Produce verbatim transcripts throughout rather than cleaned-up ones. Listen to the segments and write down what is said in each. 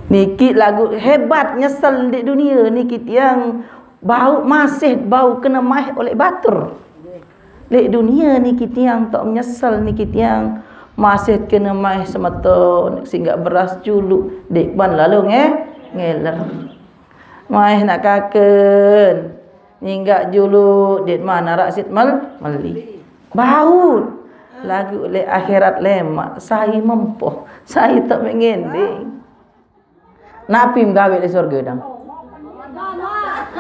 Niki lagu hebat nyesel di dunia niki tiang, bau masih bau kena maeh oleh batur. Lek dunia niki tiang tak menyesal niki tiang masih kena maeh semeton sehingga beras juluk dek ban lalu nge ngeler. Maeh nak kaken ningga juluk dek mana raksit mel meli. Bau lagu lek akhirat lemak sai mempoh sai tak mengending. Napi mgawe di sorga dang?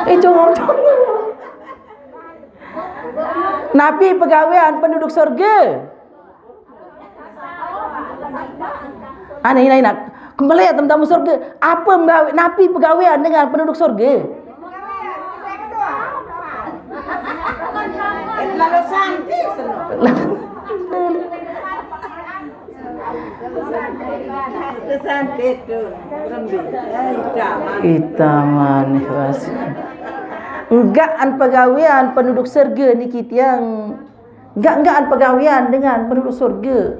Eh, congok-congok. Napi pegawean penduduk sorga? Ana ina ina. Kembali ya teman-teman sorga. Apa mgawe napi pegawean dengan penduduk sorga? Lalu santi. Ita manih bas. Enggak an pegawean penduduk serga niki tiang. Enggak enggak an pegawean dengan penduduk serga.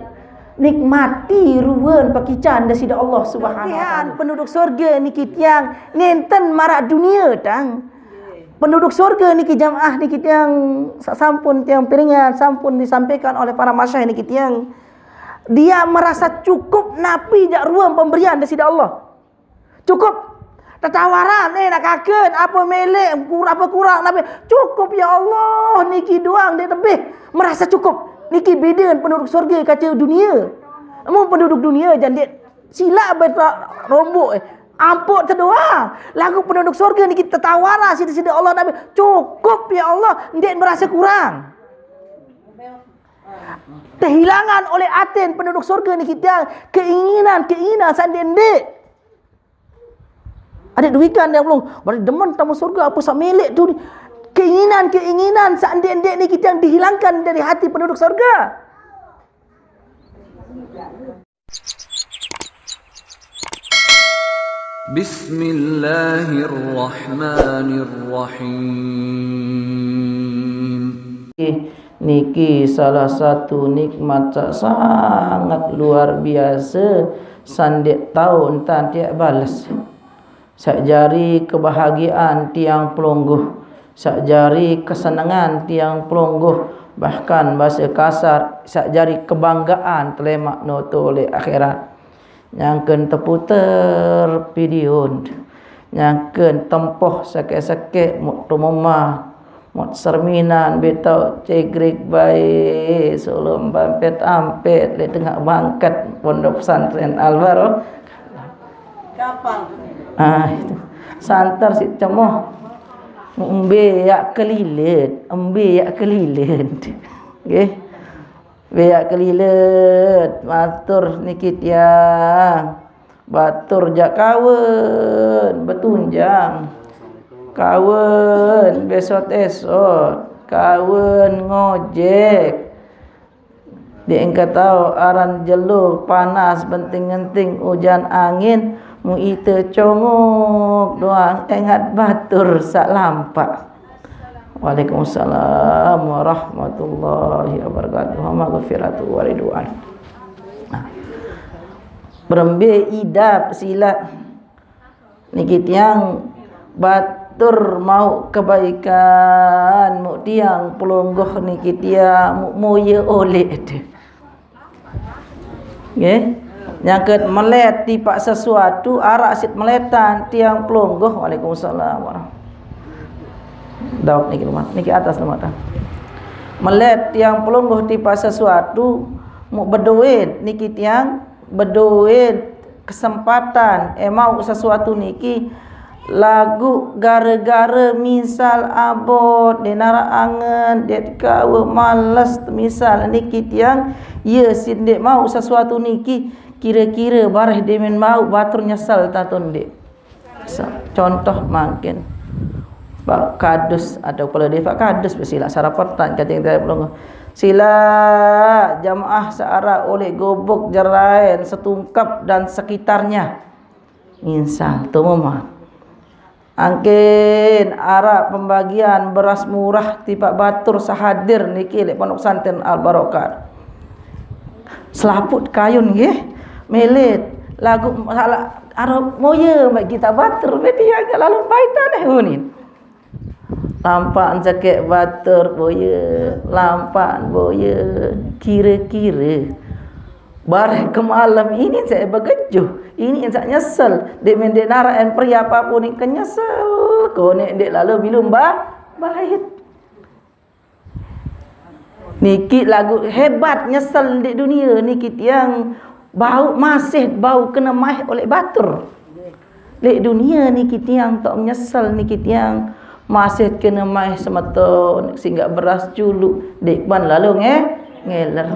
Nikmati ruan pakican daripada Allah Subhanahu wa taala. Penduduk sorga niki tiang nenten marak dunia tang. Penduduk sorga niki jamaah niki tiang sampun tiang piringan sampun disampaikan oleh para masyayikh niki tiang. Dia merasa cukup napi jak ruang pemberian daripada Allah. Cukup. Tetawaran eh nak kaken apa melek kurang apa kurang napi. Cukup ya Allah niki doang dia lebih merasa cukup. Niki beda penduduk sorga kaca dunia. Namun penduduk dunia jandik silap berombok eh. Ampuk terdoa. Lagu penduduk sorga niki tetawara sida-sida Allah nabi. Cukup ya Allah, ndik merasa kurang. Kehilangan oleh atin penduduk sorga niki tiang keinginan-keinginan sandek-ndek. Adik duikan dia belum. Bari demen tamu sorga apa sak milik tu ni. Keinginan-keinginan sandek-ndek niki tiang dihilangkan dari hati penduduk sorga. Bismillahirrahmanirrahim. Niki salah satu nikmat sa- sangat luar biasa, sandek tau entan tiak balas. Sak jari kebahagiaan tiang pelungguh, sak jari kesenangan tiang pelungguh, bahkan bahasa kasar, sak jari kebanggaan telemak noto oleh akhirat. Nyangken teputer pidiun, nyangken tempoh sakit-sakit muk tumuma, muk serminan betau cegrik bae, sulum bampet ampet le tengah bangkat pondok pesantren Alvaro. Kapal. Ah, itu. Santar si cemoh. Embe yak kelilet, embe yak kelilet. Nggih. Embe yak kelilet, matur niki tiang. Batur jak kawen betunjang. Kawen besot-esot, kawen ngojek. Di engkau tahu aran jelo panas benting-enting ujan angin mu ite congok doang engat batur sak lampak. Waalaikumsalam warahmatullahi wabarakatuh. Wa maghfiratu wa ridwan. Nah. Berembe idap silap. Niki tiang batur mau kebaikan, muk tiang pelungguh niki tiang muk moye oleh tu. Nggih. Nyangket melet tipak sesuatu arak sit meletan tiang pelungguh. Waalaikumsalam warahmatullahi. Dauk niki rumah, niki atas rumah dah. Melet tiang pelungguh tipak sesuatu muk beduit niki tiang beduit kesempatan eh mau sesuatu niki lagu gara-gara misal abot denara angen det kawa males misal niki tiang ye sindik mau sesuatu niki kira-kira bareh demen mau batur nyesal tatun dek. Contoh mangkin Pak Kadus atau kepala desa Pak Kadus bersila sarapetan kating tiap pelungguh. Sila jamaah searah oleh Gubuk Jerain, Setungkap dan sekitarnya. Insal tu mama. Angkin arah pembagian beras murah tipak batur sahadir niki lek Pondok Santen Al Barokat. Selaput kayun nggih. Melet Lagu salah arah moye bagi kita batur, beti yang lalu paitan eh unin. Lampaan cekek batur boye, lampaan boye, kira-kira bareh ke malam ini saya begejuh, ini saya nyesel. Dek mendek nara en pria apapun yang kenyesel, konek dek lalu bilum bah bait. Niki lagu hebat nyesel di dunia niki tiang bau masih bau kena maih oleh batur. Di dunia niki tiang tak menyesal niki tiang masih kena maih semeton sehingga beras juluk dek ban lalu nge ngeler.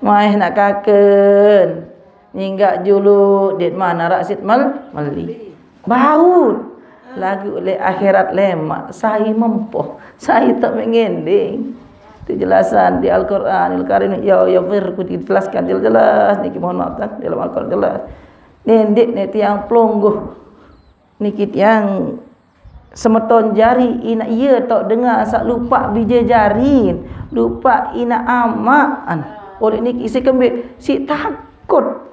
Maih nak kaken. Ninggak julu dit mana raksit mel meli. Baut. Lagu le akhirat lemak, sai mempoh, sai tak mengending. Itu jelasan di Al-Quranil Karim. Ya, ya, fir, ku dijelaskan jelas-jelas. Niki mohon maaf, kan? Dalam Al-Quran jelas. Nendik ni tiang pelungguh. Niki tiang semeton jari ina iya tok dengar sak lupa bije jari, lupa ina amak. An, oleh niki si kembe, si takut,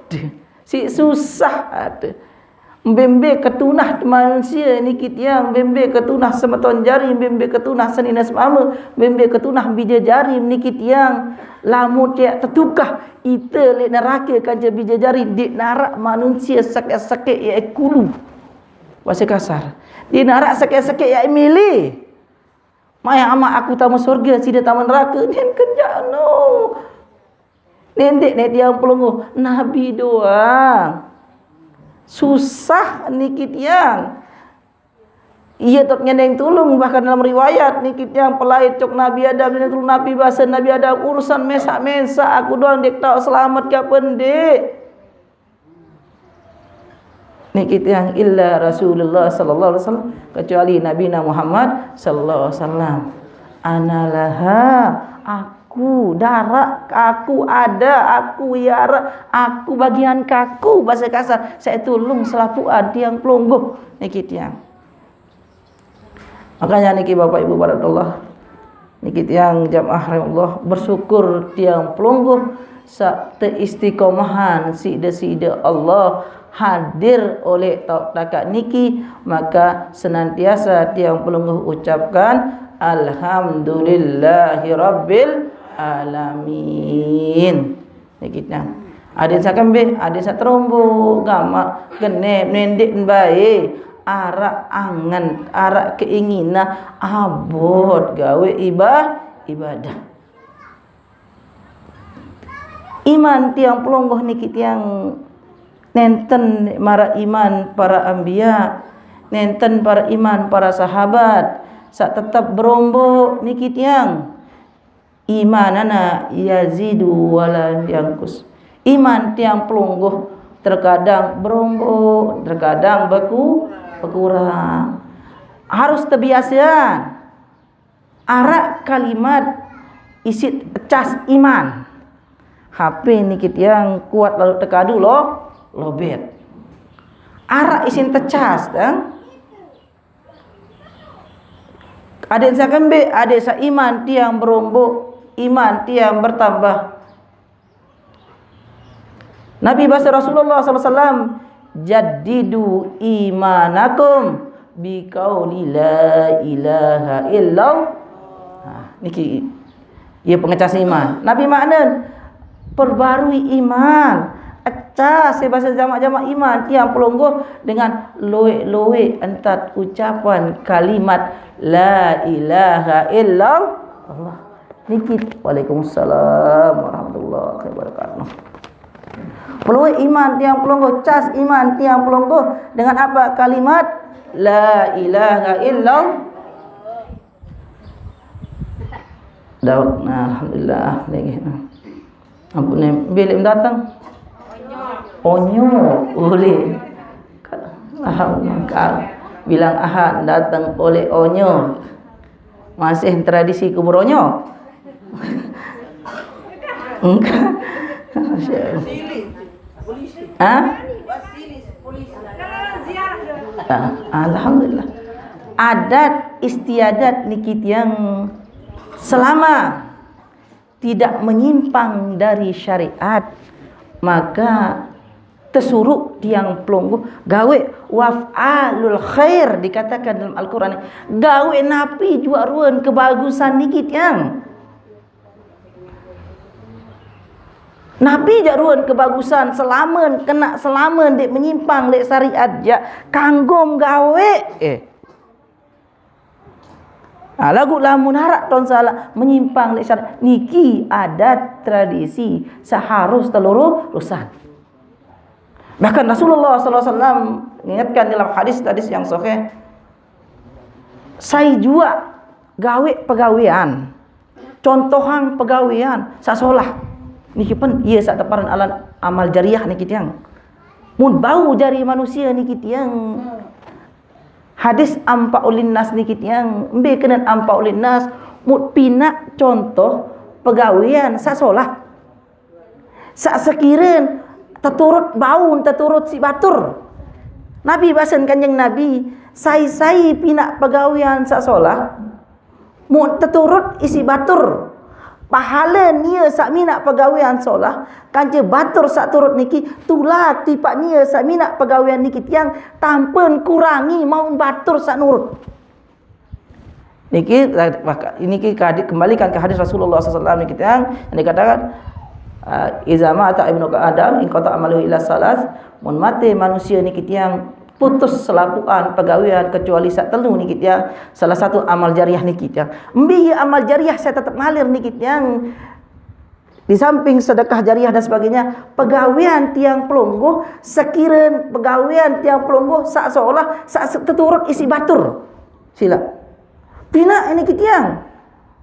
si susah ate. Bembe ketunah manusia niki tiang, bembe ketunah semeton jari, bembe ketunah senina semama, bembe ketunah bije jari niki tiang. Lamun tiak tetukah ite lek neraka kanca bije jari, dik narak manusia sakit-sakit ya kulu. Bahasa kasar. Di narak sakit-sakit ya milih. Maya amak aku tamu surga, sida tamu neraka, nen kenjak no. Nendik ne tiang pelungguh, Nabi doang. Susah niki tiang. Iya tok nyendeng tulung, bahkan dalam riwayat niki tiang pelait cok Nabi Adam, nyendeng tulung Nabi, bahasa Nabi Adam urusan mesak-mesak, aku doang dek tau selamat kapan dek. Niki tiang illa Rasulullah sallallahu alaihi wasallam, kecuali Nabi Muhammad sallallahu alaihi wasallam. Ana laha, aku darak, aku ada, aku yarak, aku bagian kaku, bahasa kasar. Saya tulung selapuan tiang pelungguh niki tiang. Makanya niki Bapak Ibu barakatullah, niki tiang jamaah rahimahullah, bersyukur tiang pelungguh sak teistiqomahan sida-sida Allah hadir oleh tauk takat niki, maka senantiasa tiang pelungguh ucapkan alhamdulillahirabbil alamin. Niki tiang. Ada sak kembe, ada sak terombo, gamak, genep, nendik, bae. Arak angan, arak keinginan, abot gawe ibah, ibadah. Iman tiang pelungguh niki tiang nenten mara iman para anbiya, nenten para iman para sahabat, sak tetep berombo niki tiang. Imanana yazidu wala yangkus. Iman tiang pelungguh terkadang berombo, terkadang beku, berkurang. Harus terbiasa. Arak kalimat isit cas iman. H P niki tiang kuat lalu tekadu lo, lobet. Arak isin tecas, tang. Adik sakembe, adik saiman tiang berombo, iman tiang bertambah. Nabi bahasa Rasulullah sallallahu alaihi wasallam, "Jaddidu imanakum biqauli la ilaha illallah." Nah, niki ia pengecas iman. Nabi makna perbarui iman. Ecas bahasa jamak-jamak iman tiang pelungguh dengan loek-loek entat ucapan kalimat la ilaha illallah. Niki, waalaikumsalam warahmatullahi wabarakatuh. Perlu iman tiang pelungguh, cas iman tiang pelungguh dengan apa? Kalimat la ilaha illallah. Daud, nah, alhamdulillah, lagi. Ampun, ni bilik datang. Onyo, boleh. Alhamdulillah. Bilang Ahad datang oleh Onyo. Masih tradisi kubur Onyo. Enggak. Hah? Ah, alhamdulillah. Adat istiadat niki tiang selama tidak menyimpang dari syariat, maka Tesuruk tiang pelungguh gawe waf'alul khair, dikatakan dalam Al-Quran. Gawe napi juak ruen kebagusan niki tiang. Napi jak ruen kebagusan, selamen, kena selamen dek menyimpang dek syariat jak kanggom gawe. Eh. Nah, lagu lamun harak ton salah menyimpang dek syariat niki adat tradisi seharus telurusan. Bahkan Rasulullah sallallahu alaihi wasallam mengingatkan dalam hadis-hadis yang sahih, sai juak gawe pegawean, contohang pegawean sasolah. Niki pun iya sak teparan alan amal jariah niki tiang. Mun bau jari manusia niki tiang. Hadis ampa ulinnas niki tiang, mbe kenen ampa ulinnas, mut pinak contoh pegawean sasolah. Sak sekiren teturut baun, teturut si batur. Nabi basen Kanjeng Nabi, sai-sai pinak pegawean sak solah, mun teturut isi batur. Pahala nia sak minak pegawean solah, kance batur sak turut niki, tulak tipak nia sak minak pegawean niki tiang, tampen kurangi maun batur sak nurut. Niki, niki kembalikan ke hadis Rasulullah sallallahu alaihi wasallam niki tiang yang dikatakan, ah, "Iza mata ibnu Adam in kata amalu ila salas." Mun mati manusia niki tiang putus selapuan pegawean kecuali sak telu niki tiang, salah satu amal jariah niki tiang. Mbi amal jariah saya tetap ngalir niki tiang. Di samping sedekah jariah dan sebagainya, pegawean tiang pelungguh, sekiren pegawean tiang pelungguh sak seolah sak teturut isi batur. Sila. Pina ini kitiang.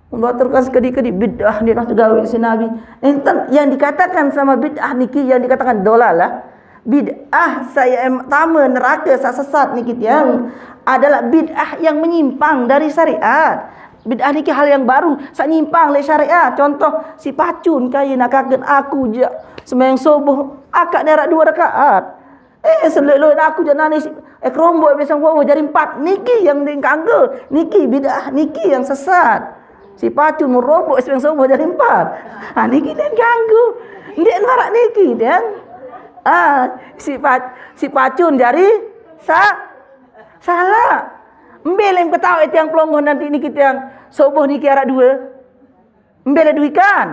Membaturkan sekedi-kedi bid'ah dia nak gawe si Nabi. Enten yang dikatakan sama bid'ah niki, yang dikatakan dolalah. Bid'ah saya em tama neraka sak sesat niki tiang adalah bid'ah yang menyimpang dari syariat. Bid'ah niki hal yang baru, sak nyimpang le syariat. Contoh, si pacun kaya nak kaget aku je sembahyang subuh, akak nerak dua rakaat. Eh, seluk-luk aku je nani si, eh, kerombok biasa bawa jari empat. Niki yang diganggu. Niki bid'ah, niki yang sesat. Si pacun merombok sembahyang subuh jari empat. Ha, niki yang ganggu. Ndik narak niki, dan. Ah, si pac, si pacun jari sa, salah. Mbe lem ketawa tiang pelongoh nanti niki tiang subuh niki arak dua. Mbe le duikan.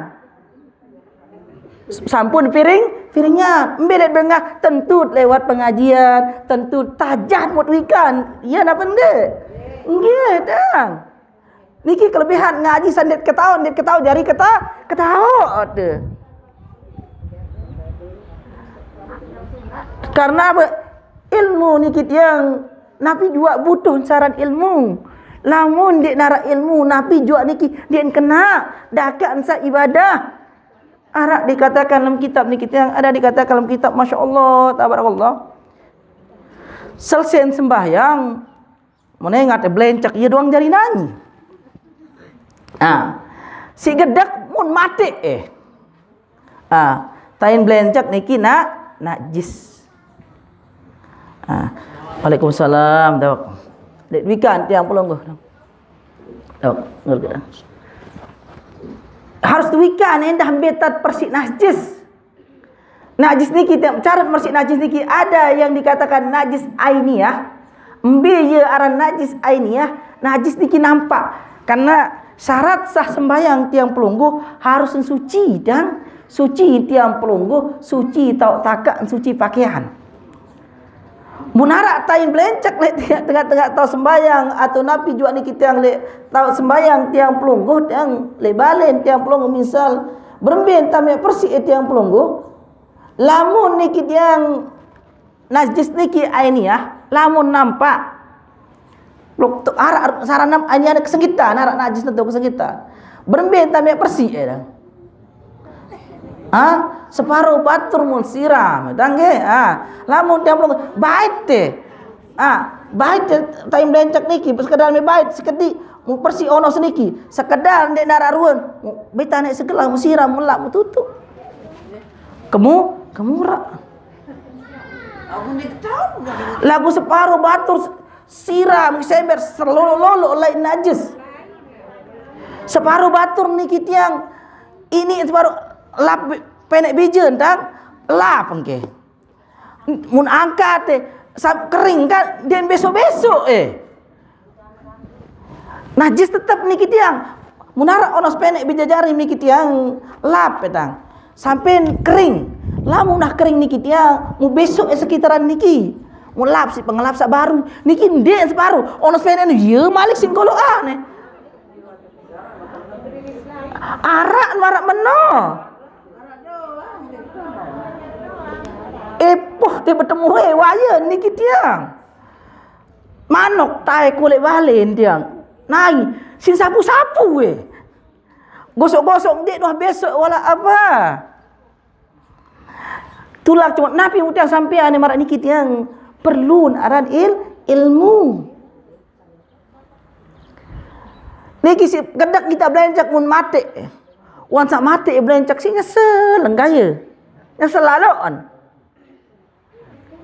Sampun piring, piringnya. Mbe le dengah tentu lewat pengajian, tentu tajah mut wikan. Iya napa nde? Nggih, dang. Niki kelebihan ngaji sandet ketawa, sandet ketawa jari keta, ketawa. Aduh. Karena apa? Ilmu niki tiang napi juak butuh saran ilmu. Lamun dek narak ilmu, napi juak niki dek kena dakak sa ibadah. Arak dikatakan dalam kitab niki tiang, ada dikatakan dalam kitab, Masya Allah, tabarakallah. Selesai sembahyang, menengat belencak, ia doang jari nani. Ah, si gedek mun mati eh. Ah, tain belencak niki nak najis. Ah, Waalaikumsalam, dok. Dek wikan tiang pelonggo. Dok, ngerti. Harus wikan endah betat persik najis. Najis niki tiang cara persik najis niki ada yang dikatakan najis ainiah. Mbe ye aran najis ainiah, najis niki nampak. Karena syarat sah sembahyang tiang pelungguh harus suci dan suci tiang pelungguh, suci tau takak, suci pakaian. Munarak tain belencek le tengah-tengah tau sembahyang atau napi juak niki tiang le tau sembahyang tiang pelungguh tiang le balen tiang pelungguh misal berembin tamek persik tiang pelungguh. Lamun niki tiang najis niki ainiah, lamun nampak. Lok tu arak saranam ainiah kesenggitan, arak najis tu kesenggitan. Berembin tamek persik eh dah. Ha? Separuh batur mun siram, tangge. Ha, lamun tiang pelung bait te. Ha, bait te taim dencak niki, sekedar me bait sekedi, mu persik ono seniki, sekedar ndek narak ruan, beta nek segelah mu siram melak mu tutuk. Kemu, kemurak. Lagu separuh batur siram sember selolo-lolo lain najis. Separuh batur niki tiang ini separuh lap penek bijen tang lap engke. Mun angkat e, kering kan, den besok-besok e. Najis tetep niki tiang. Mun araq ono sepeneq bije jari niki tiang, lap e tang. Sampean kering. Lamun udah kering niki tiang, mu besok e sekitaran niki. Mu lap siq pengelap saq baru. Niki ndeq saq baru. Ono sepeneq, ye malik siq koloqan e. Araq, araq meno. Epoh te betemu e waye niki tiang. Manok tae kulit balen tiang. Nai, siq sapu-sapu e. Gosok-gosok ndeq udah besok wala apa. Tulak cuma napi mutiang sampean maraq niki tiang perlu aran il-, ilmu. Niki siq kedek kita belencek mun mateq. Wan saq mateq belencek siq nyesel enggaye. Nyesel laloqan.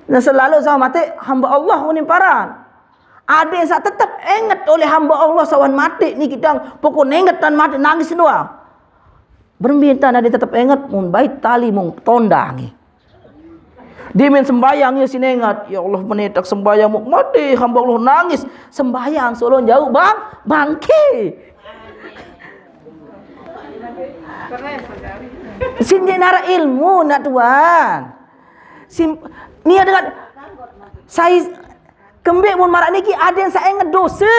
Nyesel laloq saq mateq hamba Allah unin paran. Adeq saq tetep enget oleh hamba Allah saq wan mateq niki tiang, pokok enget tan mateq nangis doang. Berembe tan adeq tetep enget, mun bait tali mung tondangi. Demen sembayang ye sinengat, ya Allah, menetak sembayang muk mate, hamba Allah nangis. Sembayang solo jauh bang, bangke. Sin ndeq naraq ilmu nak tuan. Sim, nia dengan sai Kembeq mun maraq niki adeq saq enget dose.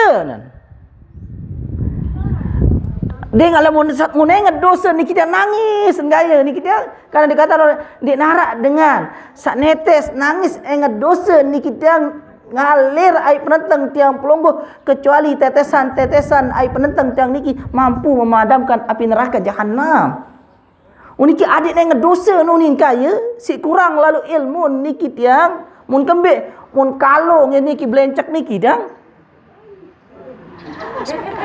Deng lamun, mun enget dose niki tiang nangis enggaye niki tiang, karena dikata ndeq naraq dengan saq netes nangis enget dose niki tiang ngalir aiq penenteng tiang pelungguh, kecuali tetesan-tetesan aiq penenteng tiang niki mampu memadamkan api neraka jahanam. Uniki adeq ne ngedose nuni engkaye, siq kurang lalo ilmu niki tiang, mun kembeq, mun kalo nge niki belencek niki dang.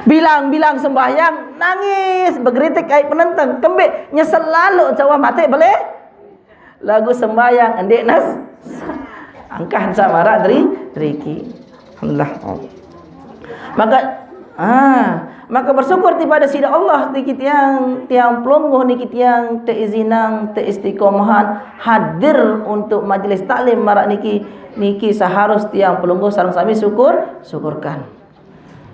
Bilang-bilang sembahyang, nangis, begeritik aiq penenteng, kembeq, nyesel lalo cawa mate bele. Lagu sembahyang ndeq nas, angkah saq maraq deri-, deriki. Alhamdulillah. Maka, ah, maka bersyukur tipaq Side Allah niki tiang, tiang pelungguh niki tiang teizinang, teistiqomahan hadir untuk majelis taklim maraq niki, niki seharus tiang pelungguh sareng sami syukur, syukurkan.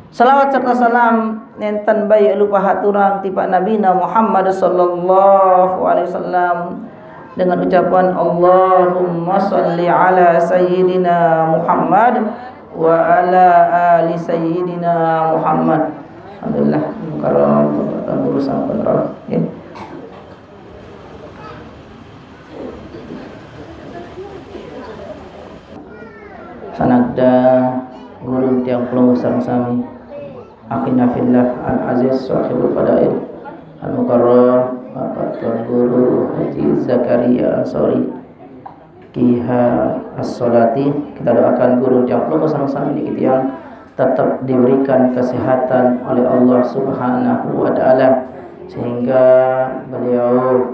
Selawat serta salam nenten baiq lupaq haturang tipaq Nabina Muhammad sallallahu alaihi wasallam dengan ucapan, "Allahumma salli ala Sayyidina Muhammad wa ala ali Sayyidina Muhammad." Alhamdulillah, mukarram Bapak Tuan Guru sampun rauh. Nggih. Sanakda guru tiang pelungguh sareng sami. Akhina fillah Al Aziz Sahibul Fadail Al Mukarram Bapak Tuan Guru Haji Zakaria Ansori, Kiha As-Solati. Kita doakan guru tiang pelungguh sareng sami niki tiang tetap diberikan kesehatan oleh Allah Subhanahu wa Ta'ala, sehingga beliau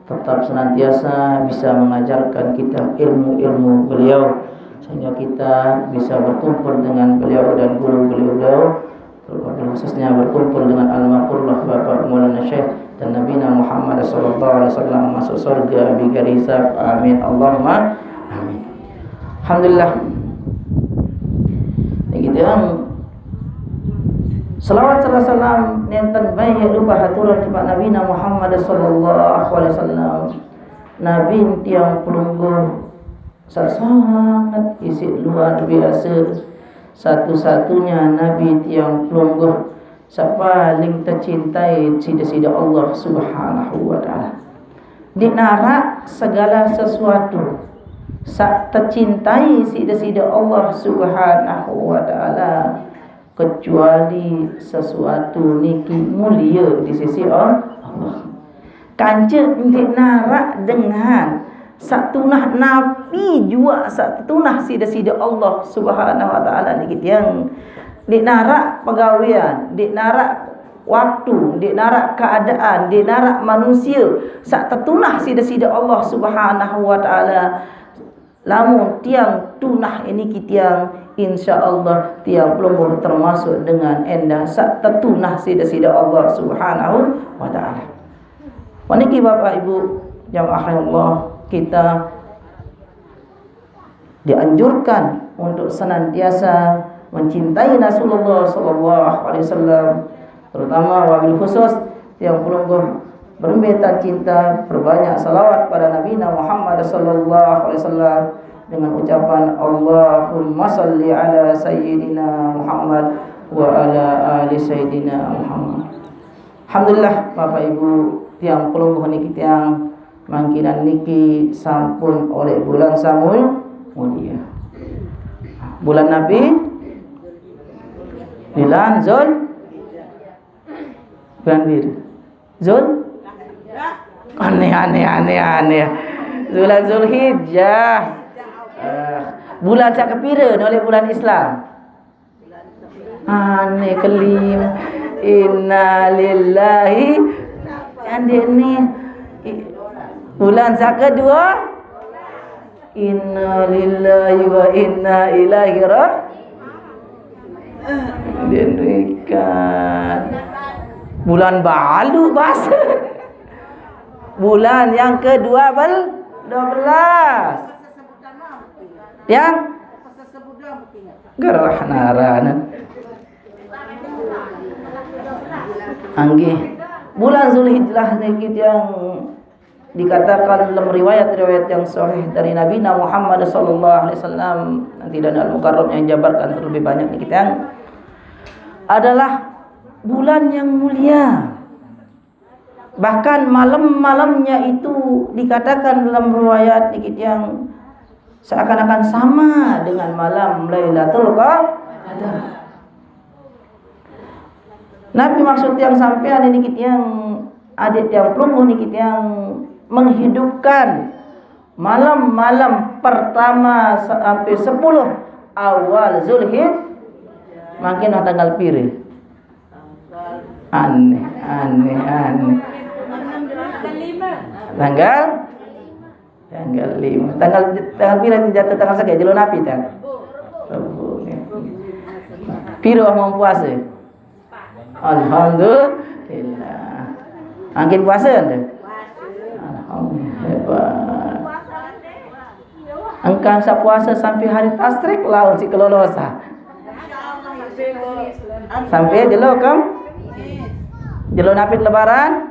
tetap senantiasa bisa mengajarkan kita ilmu-ilmu beliau, sehingga kita bisa berkumpul dengan beliau dan guru beliau-beliau, terlebih khususnya berkumpul dengan almarhum Bapak Maulana Syekh dan Nabina Muhammad sallallahu alaihi wasallam masuk surga bighairi hisab. Amin, Allahumma amin. Alhamdulillah. Niki tiang, selawat serta salam nenten baiq lupaq haturang tipaq Nabina Muhammad sallallahu alaihi wasallam. Nabi tiang pelungguh saq sanget isiq luar biase, satu-satunya Nabi tiang pelungguh saq paling tecintai siq Deside Allah Subhanahu wa Ta'ala. Ndeq naraq segala sesuatu saq tecintai siq Deside Allah Subhanahu wa Ta'ala kecuali sesuatu niki mulie di sisi Allah. Kance ndeq naraq dengan saq tunah napi juaq saq tetunah siq Deside Allah Subhanahu wa Ta'ala niki tiang. Ndeq naraq pegawean, ndeq naraq waktu, ndeq naraq keadaan, ndeq naraq manusie saq tetunah siq Deside Allah Subhanahu wa Ta'ala. Lamun tiang tunah niki tiang, insya Allah tiang pelungguh termasuk dengan endah saq tetunah siq Deside Allah Subhanahu wa Ta'ala. Meniki Bapak Ibu jamaah Allah, kita dianjurkan untuk senantiasa mencintai Rasulullah sallallahu alaihi wasallam, terutama wabil khusus tiang pelungguh berembe tan cinta, perbanyak salawat pada Nabi Muhammad sallallahu alaihi wasallam dengan ucapan Allahumma salli ala sayyidina Muhammad wa ala ali sayyidina Muhammad. Alhamdulillah, Bapak Ibu, tiang pelungguh niki tiang mangkin niki sampun oleh bulan Samul Mulia. Bulan napi? Bulan Zul, bulan bir. Zul? Aneh, aneh, aneh, aneh. Bulan Zulhijjah. Eh, bulan sakepira oleh bulan Islam? Aneh, kelima. Innalillahi. Yang dia ni, i-, bulan sakedua. Innalillahi wa inna ilaihi ra-, dia ni kan bulan balu bahasa. Bulan yang kedua bel-, dua belas. Yang gerah naranan. Anggih. Bulan Zulhijjah niki tiang dikatakan dalam riwayat-riwayat yang sahih dari Nabi Muhammad sallallahu alaihi wasallam, nanti dan Al-Mukarram yang jabarkan terlebih banyak niki tiang, adalah bulan yang mulia. Bahkan malam-malamnya itu dikatakan dalam riwayat niki tiang seakan-akan sama dengan malam Lailatul Qadar. Napi maksud tiang sampean niki tiang, adik tiang pelungguh niki tiang menghidupkan malam-malam pertama sampai sepuluh awal Zulhijjah? Mangkin tanggal pira? Aneh, aneh, aneh. Tanggal? Tanggal lima. Tanggal, tanggal pira jatuh tanggal sekian? Jelo napi, tang? Rebo, ya. Pira wah mau puasa? Alhamdulillah. Angkin puasa anda? Alhamdulillah. Hebat. Engkang sapuasa sampai hari tasrik laun si kelolosa. Sampai jelo kam? Jelo napit lebaran?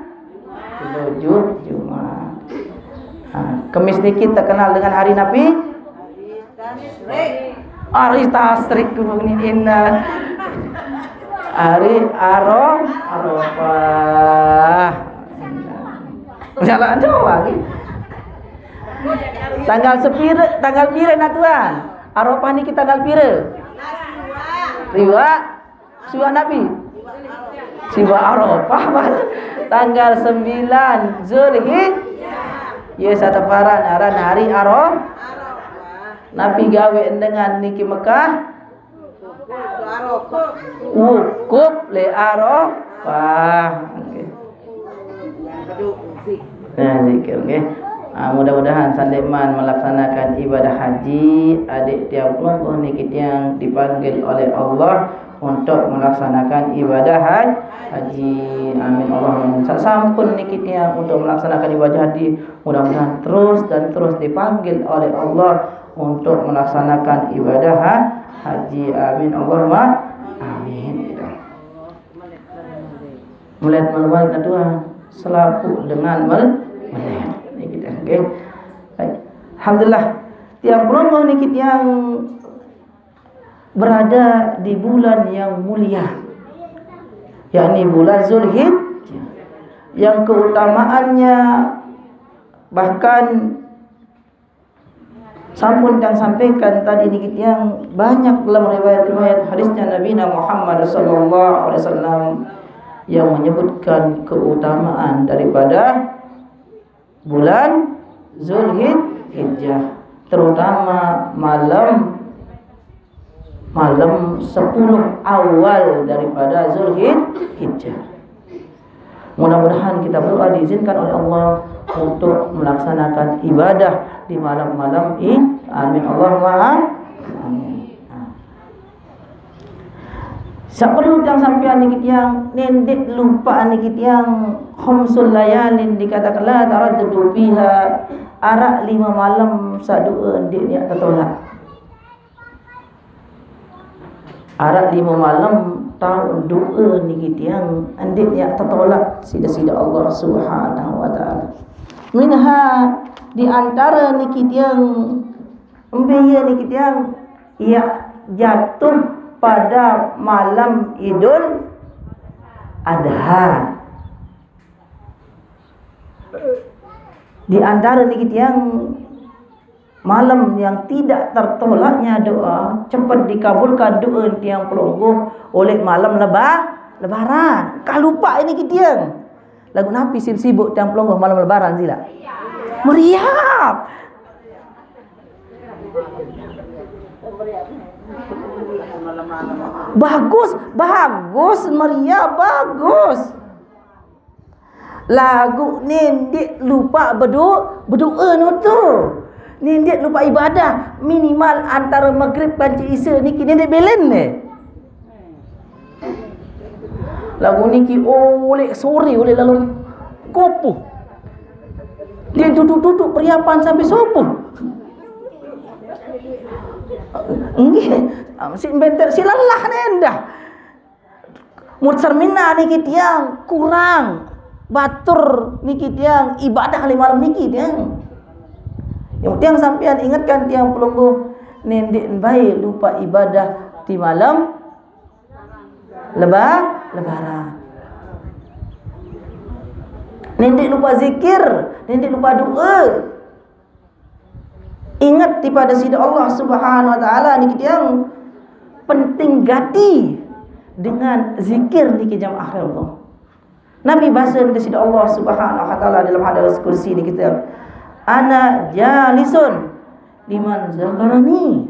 Jelo Ju-, Jumat. Ha, Kemis niki terkenal dengan hari napi? Hari tasrik ni inna. Hari Aro-, Arafah. Jalan doang ni. Tanggal sepira, tanggal pira nak tuan? Arafah niki tanggal pira? Siwak. Siwak napi? Siwak Arafah, Pak. Tanggal sembilan Zulhijjah. Ya, sataparan aran hari Arafah. Napi gawe dengan niki Mekah? Wukuf le Arafah. Okey. Nah, zikir, okey. Ah, mudah-mudahan sandeman melaksanakan ibadah haji, adik tiang pelungguh niki tiang dipanggil oleh Allah untuk melaksanakan ibadah haj-, haji. Amin Allahumma. Sa-, sampun niki tiang untuk melaksanakan ibadah haji, mudah-mudahan terus dan terus dipanggil oleh Allah untuk melaksanakan ibadah ha-, haji. Amin Allahumma amin. Melihat malam-malam tuan selapu dengan mel-, melihat. Ini kita, okey. Baik. Alhamdulillah. Tiang pelungguh niki tiang berada di bulan yang mulia, yakni bulan Zulhijjah, yang keutamaannya bahkan sampun tiang sampaikan tadi niki tiang banyak dalam riwayat-riwayat hadisnya Nabi Muhammad sallallahu alaihi wasallam yang menyebutkan keutamaan daripada bulan Zulhijjah, terutama malam, malam sepuluh awal daripada Zulhijjah. Mudah-mudahan kita berdoa diizinkan oleh Allah untuk melaksanakan ibadah di malam-malam ini. Amin Allahumma amin. Saperlu tiang sampean niki tiang, ndeq lupa niki tiang, khamsul layalin dikatakan la taraddadu fiha, araq lime malem saq due ndeq niat tetolak. Araq lime malem taoq do'e niki tiang ndeq yaq tetolaq siq Deside Allah Subhanahu wa Ta'ala. Minha, di antare niki tiang, mbe ie niki tiang, yaq jatuh pada malem Idul Adha. Di antare niki tiang, malem yang tidak tertolaknya doa, cepet dikabulkan doe tiang pelungguh oleh malem leba-, Lebaran. Kah lupaq niki tiang. Laguq napi sib-, sibuk tiang pelungguh malem Lebaran silaq? Meriap. Bagus, bagus, meriap, bagus. Laguq ne ndeq lupaq bedo-, bedoe noto. Ne ndeq lupaq ibadah, minimal antare Magrib kance Isya niki ne ndeq belen ne. Laguq niki oleq sore, oleq lalem kopuh. Ndeq tutuq-tutuq periapan sampe subuh. Nggih, siq mbenten siq lelah ne endah. Mun cermina niki tiang kurang batur niki tiang ibadah leq malem niki tiang. Yang tiang sampean ingetkan tiang pelungguh, ne ndeq bae lupaq ibadah di malem leba-, Lebaran. Ne ndeq lupaq zikir, ne ndeq lupaq do'e. Inget tipaq Deside Allah Subhanahu wa Ta'ala niki tiang penting gati dengan zikir niki jamaah Allah. Napi basen Deside Allah Subhanahu wa Ta'ala dalam hadis kursi niki tiang, "Ana jalisun liman zakarani."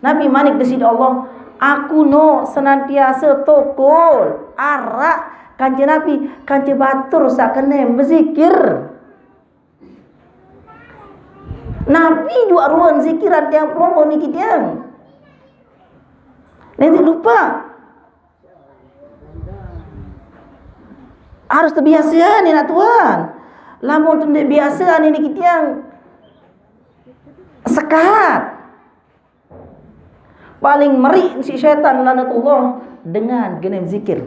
Napi manik Deside Allah, "Aku no senantiase tokol araq kance napi, kance batur saq kene bezikir." Napi juaq ruen zikiran tiang pelungguh niki tiang? Ndeq lupaq. Harus tebiasean inaq tuan. Lamun ndeq biasean niki tiang sekat. Paling meriq siq setan laknatullah dengan genem zikir.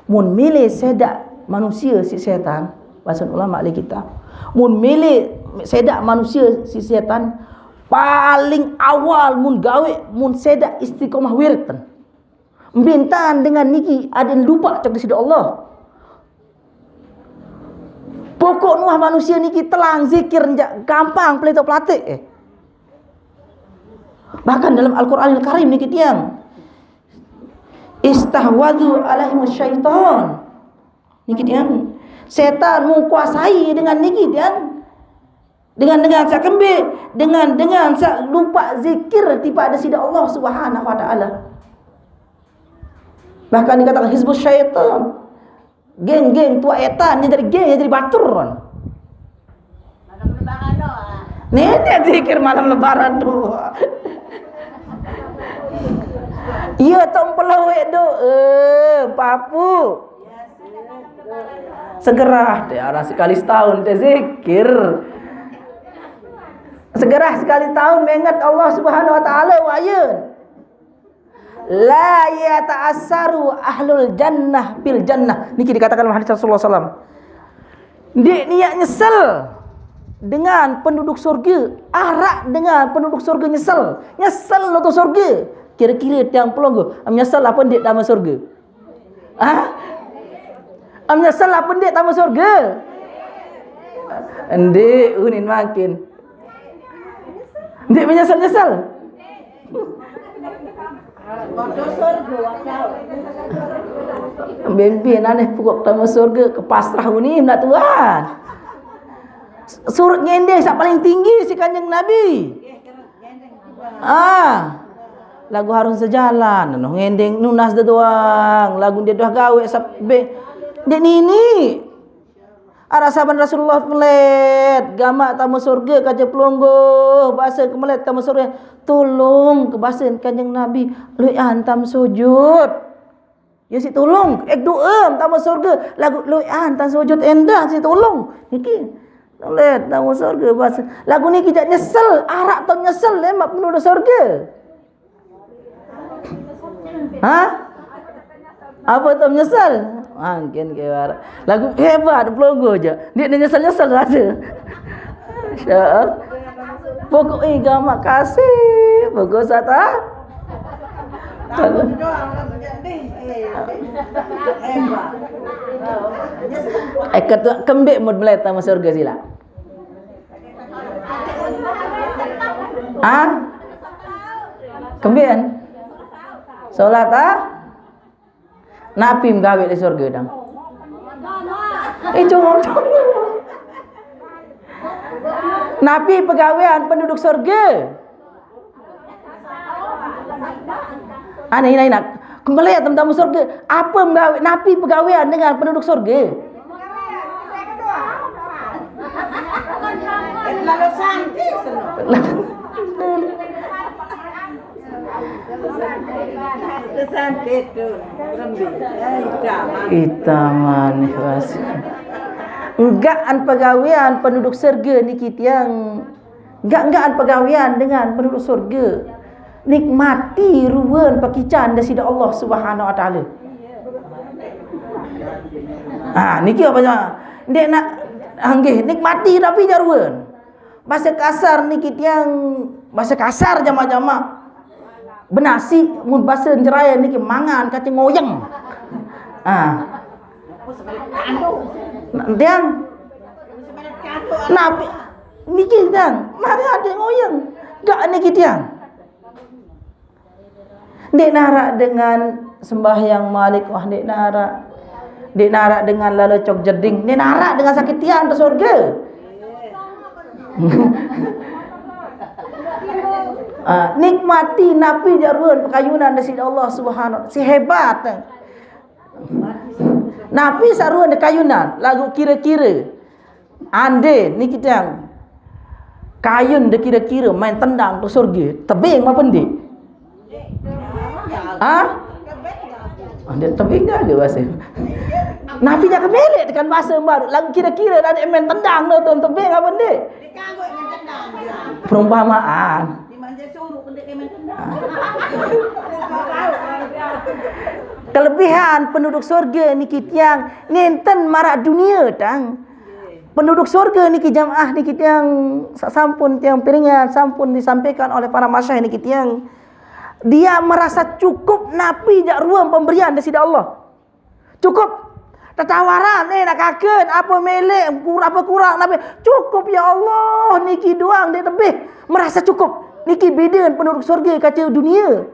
Mun mele sedaq manusie siq setan, basen ulama ahli kitab. Mun mele sedaq manusie siq setan, paling awal mun gaweq, mun sedaq istiqomah wirid. Mbintan dengan niki adeqn lupaq cok Deside Allah. Pokok nuah manusie niki telang zikir njaq gampang peletoq pelateq. Bahkan dalam Al-Quranil Karim niki tiang, "Istahwadhu alaihim syaitan." Niki tiang, setan mengkuasai dengan niki tiang. Dengan-dengan saq kembe, dengan-dengan saq lupaq zikir tipaq Deside Allah Subhanahu wa Ta'ala. Bahkan dikatakan hizbus syaitan. Geng-geng tuaq etan, ye jari geng, ye jari batur. Ndeq zikir malem Lebaran tu. Iye, tong peloweq do'e, papuq. Segerah te araq sekali setahun te zikir. Segerah sekali tahun menget Allah Subhanahu wa Ta'ala, wayun. La yata'assaru ahlul jannah bil jannah. Niki dikatakan oleh hadis Rasulullah sallallahu alaihi wasallam. Ndeq niat nyesel dengan penduduk surge, araq dengan penduduk surge nyesel. Nyesel noto surge. Kire-kire tiang pelungguh, am nyesel ape ndeq tame surge? Hah? Am nyesel ape ndeq tame surge? Ndeq, unin mangkin. Ndeq menyesel-nyesel. Mbe-mbe naneh pokok tame surge, kepasrah unin naq tuan. Suruq ngendeng saq paling tinggi siq Kanjeng Nabi. Ah. Laguq harus sejalan, noh ngendeng nunas de doang, laguq ndeq doh gaweq saq be-, ndeq nini. Araq saban Rasulullah pelet, gamaq tame surge kance pelungguh, base kemelet tame surge, tulung, kebasen Kanjeng Nabi, lueqan tame sujud. Ye siq tulung, eh, do'e tame surge, laguq lueqan tame sujud endah siq tulung. Niki, pelet tame surge, base. Laguq niki jaq nyesel, araq tong nyesel, lemaq penduduk surge. Ha? Apa tak menyesal? Makin ke barat. Lagu hebat, pelongo je. Dia, dia nyesal-nyesal rasa. Sya. Pokok iga makasih. Pokok sata. Eh, ketua kembik mut melai tamu surga sila. Ah? Kembik kan? Solat ah? Napi mgawe di surga dang? Eh, cuma. Napi pegawean penduduk surga? Ana ina ina. Kembali ya temu-temu surga. Apa mgawe? Napi pegawean dengan penduduk surga? Lalu santi. Ita manih basa. Enggaan pegawean penduduk surga niki tiang. Enggaan pegawean dengan penduduk surga. Nikmati ruan pekican daripada Allah Subhanahu Wa Taala. Ah, niki apa nya? Dek nak anggih nikmati tapi jaruan. Bahasa kasar niki tiang, bahasa kasar jamak-jamak. Benasi mun bahasa Jerayan niki mangan kacang ngoyeng. Ah. Tiang. Napi niki tiang? Mangan kacang ngoyeng. Gak niki tiang. Ndik narak dengan sembahyang malik, wah ndik narak. Ndik narak dengan lalecok jeding, ndik narak dengan sakit tian ke surga. Ah, nikmati napi jaruan pekayunan dari Allah Subhanahu si hebat. Napi saruan kayunan lagu kira-kira. Ande niki tiang kayun de kira-kira main tendang ke surga, tebing apa ndik? Ha? Ande tebing aja bahasa. Napi nya kemelek tekan bahasa baru. Lagu kira-kira ande main tendang tu, tu tebing apa ndik? Perumpamaan. Kelebihan penduduk surga niki tiang nenten marak dunia tang. Penduduk surga niki jamaah niki tiang sak sampun tiang piringan, sampun disampaikan oleh para masyayikh niki tiang. Dia merasa cukup napi jak ruang pemberian daripada Allah. Cukup. Tetawaran, eh, nak kaken, apa melek, kur-, apa kurang, napi. Cukup, ya Allah, niki doang dek lebih. Merasa cukup. Niki beda penduduk surga kaca dunia.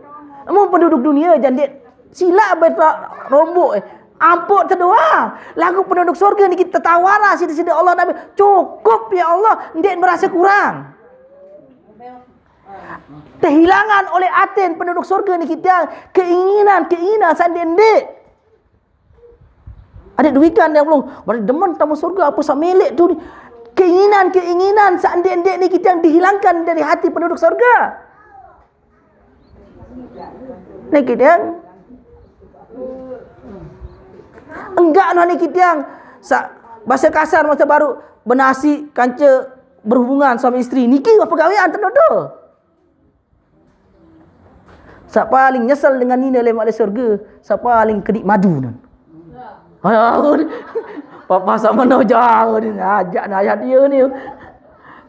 Namun penduduk dunia jan dek silap betra-, rombok, eh. Ampuk terdoa. Lagu penduduk surga niki tetawara sida-sida Allah nabi. Cukup, ya Allah, dek merasa kurang. Kehilangan oleh atin penduduk surga niki tiang keinginan-keinginan sandek-ndek. Adik duikan yang belum, berarti demen tamu surga apa sak milik tu. Keinginan-keinginan sandek-ndek niki tiang dihilangkan dari hati penduduk surga. Niki tiang enggak no niki tiang sak bahasa kasar masa baru benasi kanca berhubungan suami isteri. Niki apa gawean tenodo? Sak paling nyesal dengan nina lemak le surga, sak paling kedik madu nan. Aduh, papa sama no jauh ni, ajak nak ayat dia ni.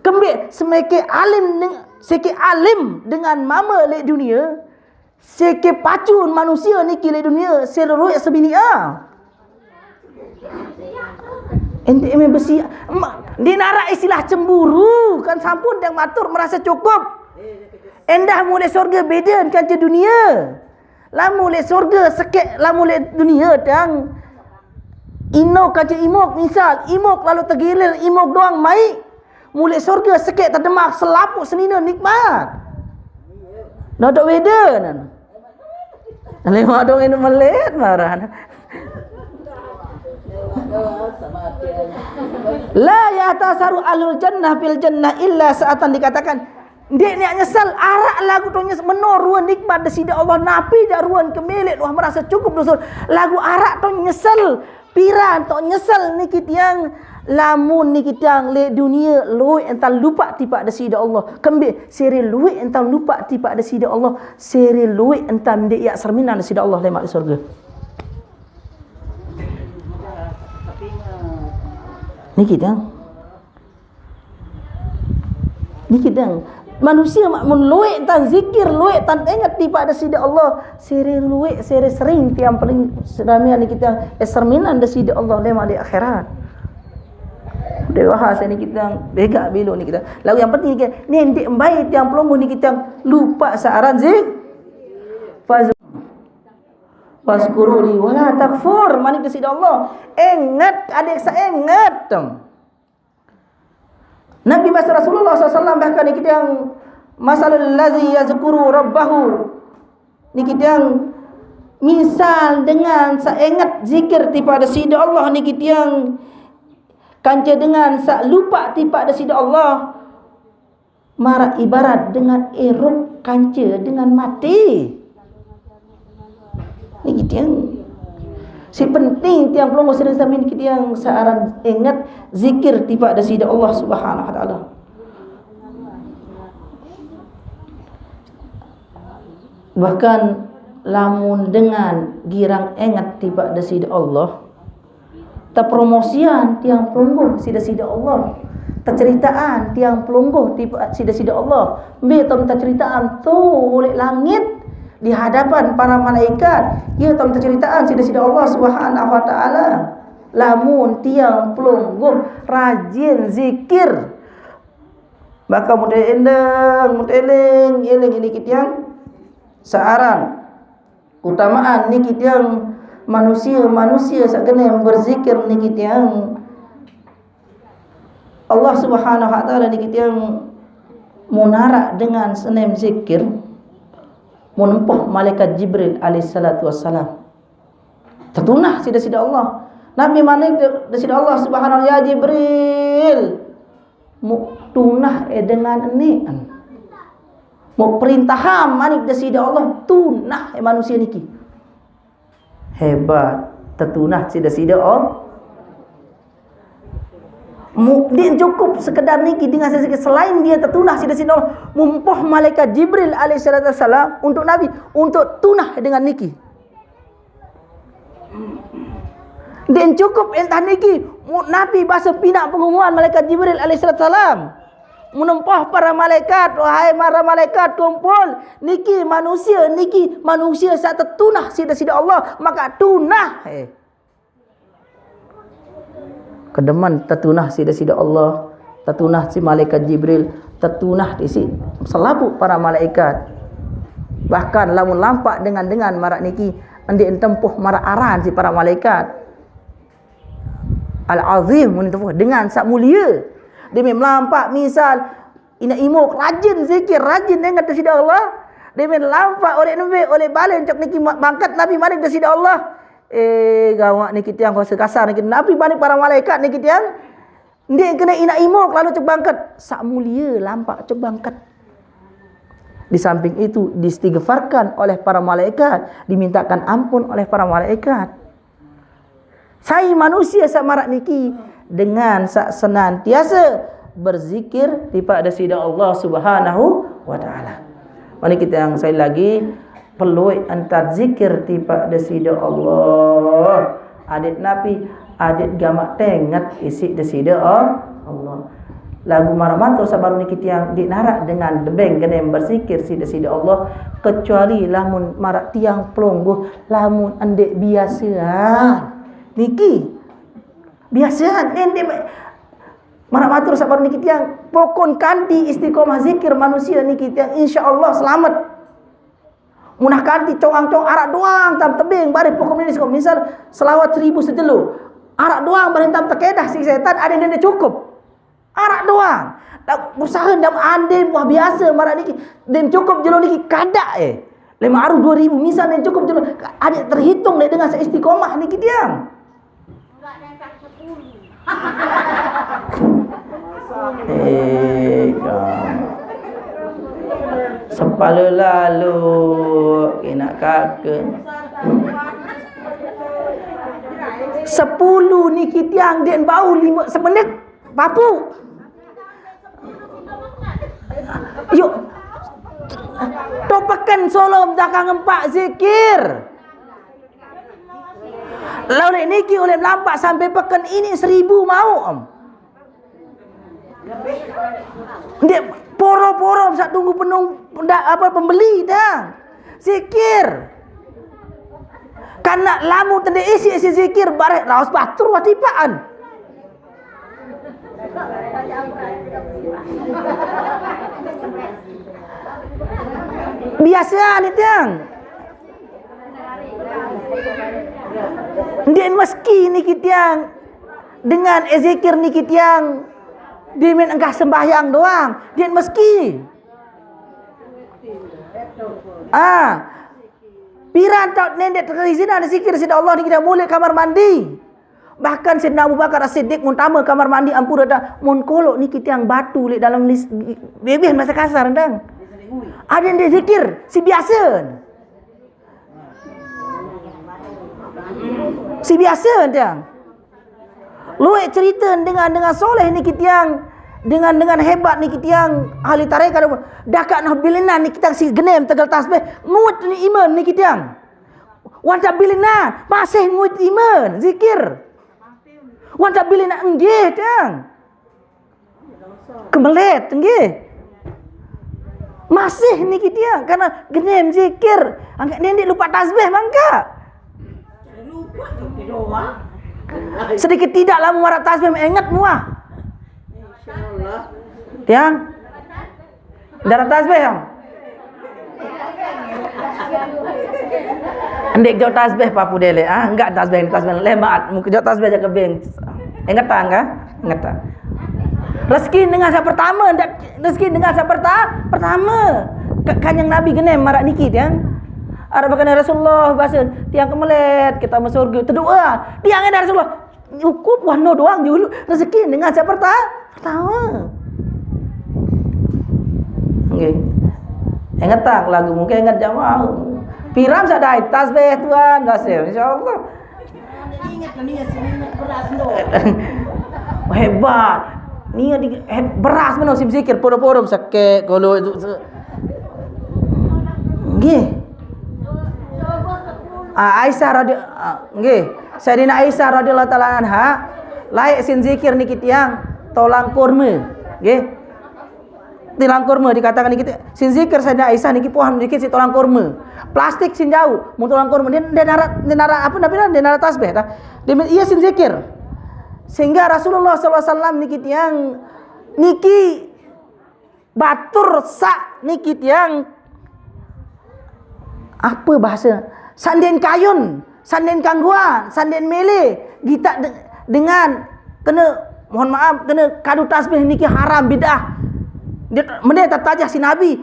Kembik semeke alim deng-, seke alim dengan mama le dunia, seke pacun manusia niki le dunia, seruik sebini ah. Ente eme besi, ma-, di narak istilah cemburu, kan sampun yang matur merasa cukup. Endah mulai surga beda kan ke dunia. Lamun lek surga sekek, lamun lek dunia tang. Inok kaca imok, misal, imok lalu tegilir, imok doang mai. Mulai surga sekek terdemak selapuk senina nikmat. Nodok weda nan. Lima dong ini melet marah. La yatasaru ahlul jannah fil jannah illa saatan dikatakan Ndeq niaq nyesel, araq laguq to nyesel, meno ruen nikmat Deside Allah, napi jaq ruen kemeleq wah merase cukup dosen. Laguq araq to nyesel, piran to nyesel niki tiang, lamun niki tiang leq dunie lueq entan lupaq tipaq Deside Allah. Kembeq sere lueq entan lupaq tipaq Deside Allah, sere lueq entan ndeq yaq serminan Deside Allah lemaq leq sorge. Niki tiang. Niki dang. Manusie maq mun lueq tan zikir, lueq tan inget tipaq Deside Allah, sere lueq, sere sering tiang paling seramian niki tiang, eh, serminan Deside Allah lemaq leq akhirat. Dewasa niki tiang, begaq belo niki tiang. Laguq yang penting niki, ni ndeq mbai tiang pelungguh niki tiang lupaq saq aran zik-, faz-, fazkuruni wala takfur, manik Deside Allah. Inget, adeq saq inget. Nabi base Rasulullah sallallahu alaihi wasallam bahkan niki tiang, "Masalul ladzi yazkuru rabbahu." Niki tiang misal dengan saq inget zikir tipaq Deside Allah niki tiang, kance dengan saq lupaq tipaq Deside Allah, maraq ibarat dengan irup kance dengan mate. Niki tiang. Si penting tiang pelungguh sering sami niki tiang saq aran inget zikir tipaq Deside Allah Subhanahu wa Ta'ala. Bahkan lamun dengan girang inget tipaq Deside Allah, tepromosian tiang pelungguh siq Deside Allah. Teceritaan tiang pelungguh tipaq siq Deside Allah. Mbe tom teceritaan to leq langit di hadapan para malaikat. Ie tom teceritaan siq Deside Allah Subhanahu wa Ta'ala. Lamun tiang pelungguh rajin zikir. Maka mun eleng, mun eleng, eleng niki tiang saq aran keutamaan niki tiang, manusie-manusie saq genem berzikir niki tiang, Allah Subhanahu wa Ta'ala niki tiang mun araq dengan senem zikir, mun empoh malaikat Jibril alaihi salatu wassalam. Tetunah siq Deside Allah. Napi manik de-, Deside Allah Subhanahu, "Ya Jibril, muq tunah e dengan enian. Muq perintaham," manik Deside Allah, "tunah e manusie niki." Hebat, tetunah siq Deside Allah. Mu-, ndeq cukup sekedar niki dengan sisi selain dia tetunah siq Deside Allah, mumpoh malaikat Jibril alaihi salatu wassalam untuk Nabi, untuk tunah dengan niki. Ndeq cukup entan niki, mu-, napi base pinaq pengumuman malaikat Jibril alaihi salatu wassalam. Menempoh para malaikat, wahai para malaikat, kumpul, niki manusie, niki manusie saq tetunah siq Deside Allah, maka tunah, eh. Kedemen tetunah siq Deside Allah, tetunah siq malaikat Jibril, tetunah isiq selapuq para malaikat. Bahkan lamun lampaq dengan-dengan maraq niki, ndeq tempoh maraq aran siq para malaikat. Al-Azim, mun tempoh dengan saq mulie. Deme melampaq misal, inaq imuk rajin zikir, rajin inget Deside Allah. Deme lampaq oleq nembe, oleq bale cok niki ma-, mangkat napi manik Deside Allah. Eh, gawak niki tiang, kuase kasar niki. Napi manik para malaikat niki tiang? Ndeq kene inaq imuk lalu cok bangket. Saq mulie lampaq cok bangket. Di samping itu, diistighfarkan oleh para malaikat, dimintakan ampun oleh para malaikat. Sai manusie saq maraq niki? Dengan saq senantiase berzikir tipaq Deside Allah Subhanahu wa Ta'ala. Mari kita yang sekali lagi, perlu entar zikir tipaq Deside Allah. Adeq napi? Adeq gamaq tenget isiq Deside Allah. Laguq maraq matur saq baruq niki tiang, ndeq naraq dengan debeng genem berzikir siq Deside Allah, kecuali lamun maraq tiang pelungguh, lamun ndeq biasean. Niki biasean, ndeq me-, maraq matur saq baruq niki tiang, pokon kanti istiqomah zikir manusie niki tiang, insya Allah selamet. Munah kanti congang-cong araq doang tam tebeng bareh pokok mini seko. Misal selawat seribu sejelo. Araq doang bareh tam tekedah siq setan, adeq ndeq cukup. Araq doang. Dak usahe ndam ande wah biase maraq niki. Ndeq cukup jelo niki kadaq, eh. Lime arus due ribu misal ndeq cukup jelo. Adeq terhitung leq dengan seistiqomah niki tiang. Eh, kamu. Sepala lalu, kena kaka. Sepuluh niki tiang den bau lima semenit. Papu. Yuk. Topeken solom dakang empak zikir. Lalu niki oleh melampak sampai peken ini seribu mau. Ndik poro-poro bisa tunggu penung, apa, pembeli dah. Zikir. Karena lamu tende isi, isi zikir, barek raos batur watipaan. Biasa ni tiang. Ndik meski niki tiang dengan ezikir niki tiang dimin engkah sembahyang doang. Ndik meski. Ah. Piran tau nendek terizinan zikir sida Allah niki tiang mulai kamar mandi. Bahkan Sayyidina Abu Bakar As-Siddiq muntama kamar mandi ampura dah mun kolok niki tiang batu lek dalam lis bebeh masa kasar ndang. Ada yang zikir si biasa. Si biasa tiang. Luek cerita dengan dengan soleh niki tiang, dengan dengan hebat niki tiang ahli tarekat. Dakak nah bilinan niki tiang si genem tegal tasbih, nguat ni iman niki tiang. Wan tak bilinan masih nguat iman zikir. Wan tak bilinan enggih tiang. Kemelet, nggih. Masih niki tiang karena genem zikir. Angkat nendek lupa tasbih mangka. Sedikit tidak lama warak tasbih ingat muah. Tiang. Darah tasbih yang. Ndik jauh tasbih papu dele ah, enggak tasbih tasbih lemat, muka jauh tasbih aja kebing. Ingat tak enggak? Ingat tak? Rezeki dengan saya pertama, ndak rezeki dengan saya perta, pertama. Kanjeng Nabi genem marak niki tiang. Arab kena Rasulullah bahasa tiang kemelet kita masuk surga. Terdoa. Tiang ada Rasulullah. Cukup wano doang dulu rezeki dengan saya perta, pertama. Nggih. Ingat tak lagu mungkin ingat jamaah. Piram sadai tasbih Tuhan, berhasil insyaallah. Hebat. Niat di eh, beras mana sim zikir podo-podo sakit kalau itu. Nggih. Ah, Aisyah radhi ah, nggih. Sayyidina Aisyah radhiyallahu taala anha laik sin zikir niki tiang tolang kurma. Nggih. Tilang kurma dikatakan niki sin zikir Sayyidina Aisyah niki pohon niki si tolang kurma. Plastik sin jauh, mun tolang kurma dia dia narat dia narat apa nabi dia narat tasbih dah. Dia iya sin zikir. Sehingga Rasulullah sallallahu alaihi wasallam niki tiang niki batur sak niki tiang apa bahasa sanden kayun, sanden kangguan, sanden mele, kita de, dengan kena mohon maaf kena kadu tasbih niki haram bidah. Dia mende tatajah si Nabi.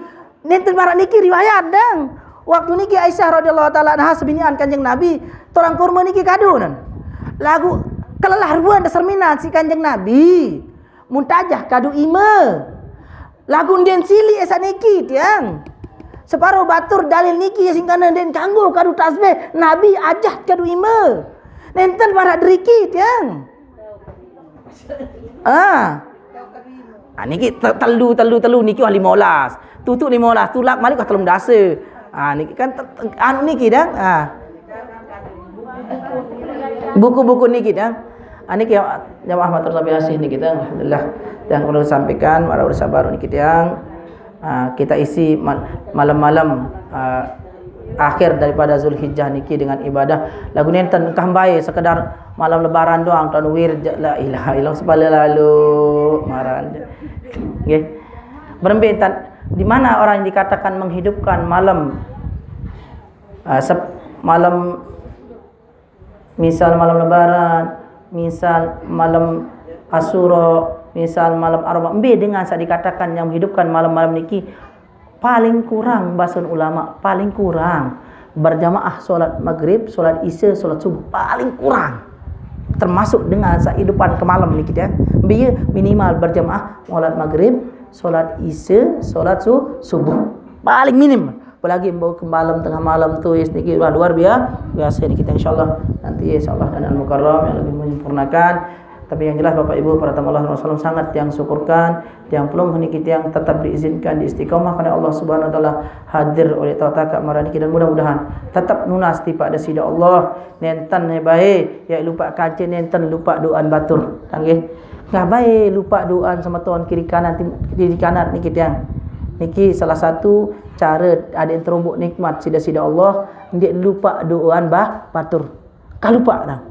Nenten marak niki riwayat dang. Waktu niki Aisyah radhiyallahu taala anha sebinian Kanjeng Nabi, torang kurma niki kadu nan. Lagu kelelah ruan deserminan si Kanjeng Nabi. Muntajah kadu ima. Lagu nden sili esa niki tiang. Separo batur dalil niki sing kana nden kanggo kadu tasbih. Nabi ajah kadu ima. Nenten marak deriki tiang. Ah. Ah, niki telu telu telu niki wah lima belas. Tutup lima belas, tulak malik wah telung dasa. Ah, niki kan anu niki dah. Ah. Buku-buku niki dah. Ah, niki jamaah matur sami asih niki dah. Alhamdulillah. Yang perlu sampaikan, para sabar niki tiang. Ah, kita isi malam-malam ah, akhir daripada Zulhijjah niki dengan ibadah. Lagu nenten engkah mbai sekedar malam lebaran doang tuan wir la ilaha illallah sebala lalu maran. Nggih. Berembe tan di mana orang yang dikatakan menghidupkan malam ah, sep, malam misal malam lebaran, misal malam Asyura, misal malam Arafah. Mbe dengan sak dikatakan yang menghidupkan malam-malam niki paling kurang basun ulama, paling kurang berjamaah solat maghrib, solat isya, solat subuh paling kurang. Termasuk dengan sak hidupan ke malam niki ya. Mbe minimal berjamaah solat maghrib, solat isya, solat su, subuh. Paling minim. Apalagi bawa ke malam, tengah malam tu, ya, sedikit luar, luar biasa. Biasa ni kita, insyaallah. Nanti, insyaallah, dengan Al-Mukarram yang lebih menyempurnakan. Tapi yang jelas, Bapak Ibu, para tamu Allah Rasulullah, sangat tiang syukurkan, tiang pelungguh niki tiang tetap diizinkan, diistiqamahkan oleh Allah Subhanahu wa Taala, hadir oleh tawataka maraq niki, dan mudah-mudahan tetap nunas tipak dasi Allah, nenten bae, ya lupa kancil, nenten lupa doan batur. Tanggih. Ngah bae lupa doan semeton kiri kanan, tim-, kiri kanan niki tiang. Niki salah satu cara adik terombok nikmat sida-sida Allah, ndeq lupa doan bah batur. Kalupa dah.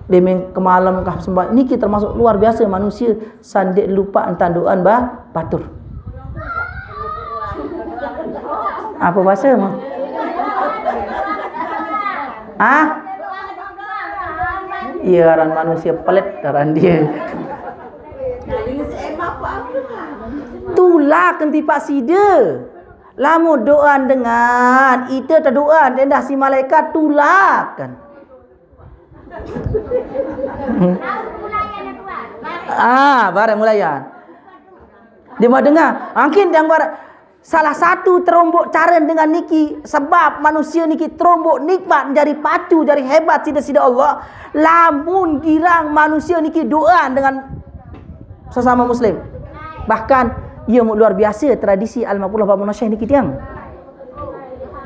Demeng kemalem kah sembah niki termasuk luar biasa manusia, sandeq lupa entan doan bah batur. Apa bahasa mah? Ah? Iya, aran manusia pelit aran dia. Tulak enti pak sida. Lamun doan dengan ite tedoan endah si malaikat tulak kan. Hmm. Ah, bareng mulayan. Dia mau dengar. Mungkin yang bar-, salah satu terombok cara dengan niki, sebab manusia niki terombok nikmat jari pacu, jari hebat sida-sida Allah. Lamun girang manusia niki doan dengan sesama muslim. Bahkan ia luar biasa tradisi Al-Maqullah Bab Syekh niki tiang.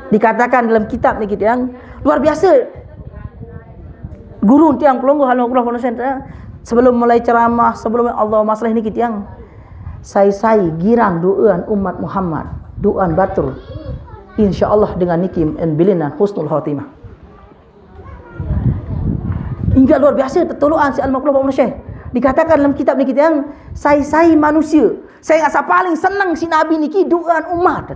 Dikatakan dalam kitab niki tiang, luar biasa. Guru tiang pelungguh Al-Maqullah Bab Syekh, sebelum mulai ceramah, sebelum Allah masalah niki tiang, sai-sai girang doan umat Muhammad, doan batur. Insyaallah dengan niki en bilinan husnul khatimah. Hingga luar biasa tetoloan si Al-Maqullah Bab Syekh. Dikatakan dalam kitab niki tiang, sai-sai manusia, sai asa paling seneng si Nabi niki doan umat.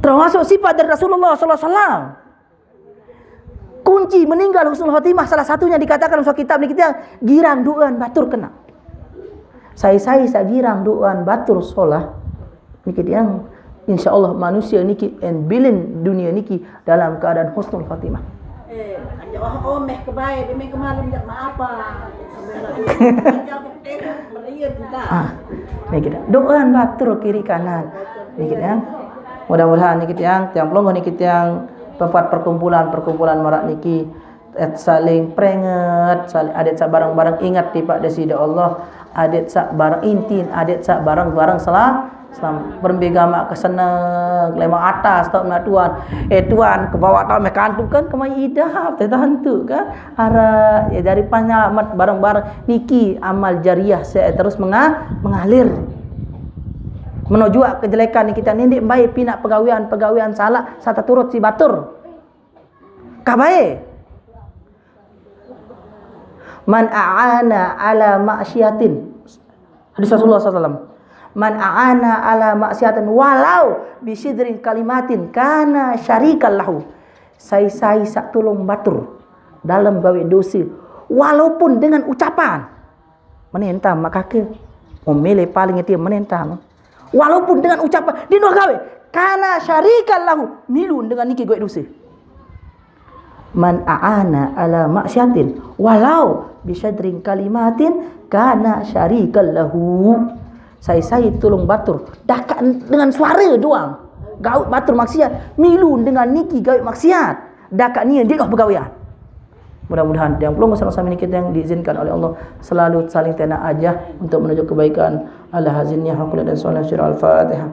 Termasuk sifat dari Rasulullah sallallahu alaihi wasallam. Kunci meninggal husnul khotimah salah satunya dikatakan dalam kitab niki tiang, girang doan batur kena. Sai-sai saq girang doan batur solah niki tiang, insyaallah manusia niki en bilin dunia niki dalam keadaan husnul khotimah. Eh, aja oh, oh, meh kebae, demi kemalem jaq maapa. Meriet juga. Ah, niki tiang. Doan batur kiri kanan. Niki tiang. Mudah-mudahan niki tiang, tiang pelungguh niki tiang, tempat perkumpulan-perkumpulan maraq niki, et saling peringet, saling, adeq saq bareng-bareng inget tipaq Deside Allah, adeq saq bareng intin, adeq saq bareng-bareng sela-, selam-, berembe gamaq keseneng, lemaq atas taoq meh Tuhan. Eh, Tuhan, ke bawaq taoq meh kantuk kan, kemai idap, tetantu kan. Araq, ya, jari penyelamet bareng-bareng. Niki amal jariah saq terus menga-, mengalir. Meno juaq kejelekan niki tiang, ndeq mbae pinaq pegawean-pegawean salaq saq teturut si batur. Kabae. Man a'ana ala maksiatin. Hadis Rasulullah sallallahu alaihi wasallam. Man a'ana ala maksiatin walau bisidrin kalimatin kana syarikan lahu. Sai-sai saq tulung batur dalem gawe dose, walaupun dengan ucapan. Menentang maq kake. Memilih paling itu menentang. Walaupun dengan ucapan, dia noh gawe. Kana syarikan lahu. Milu dengan niki gawe dose. Man a'ana ala maksiatin. Walau bisyadrin kalimatin kana syarikan lahu. Sai-sai tulung batur. Dakaq dengan suara doang. Gawe batur maksiat. Milu dengan niki gawe maksiat. Dakaq nia dia noh begawean. Mudah-mudahan tiang pelungguh sama-sama ini kita yang diizinkan oleh Allah selalu saling tena ajah untuk menuju kebaikan. Ala hazin ya hakul dan sunnah syirah al-Fatihah.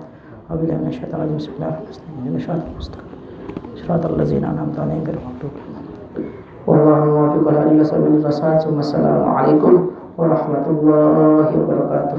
Wabillahi minasyaitonir rajim. Bismillahirrahmanirrahim. Syiratal mustaqim. Syiratal ladzina an'amta alaihim ghairil maghdubi alaihim. Wallahul muwaffiq ila aqwamit thariq. Wassalamualaikum warahmatullahi wabarakatuh.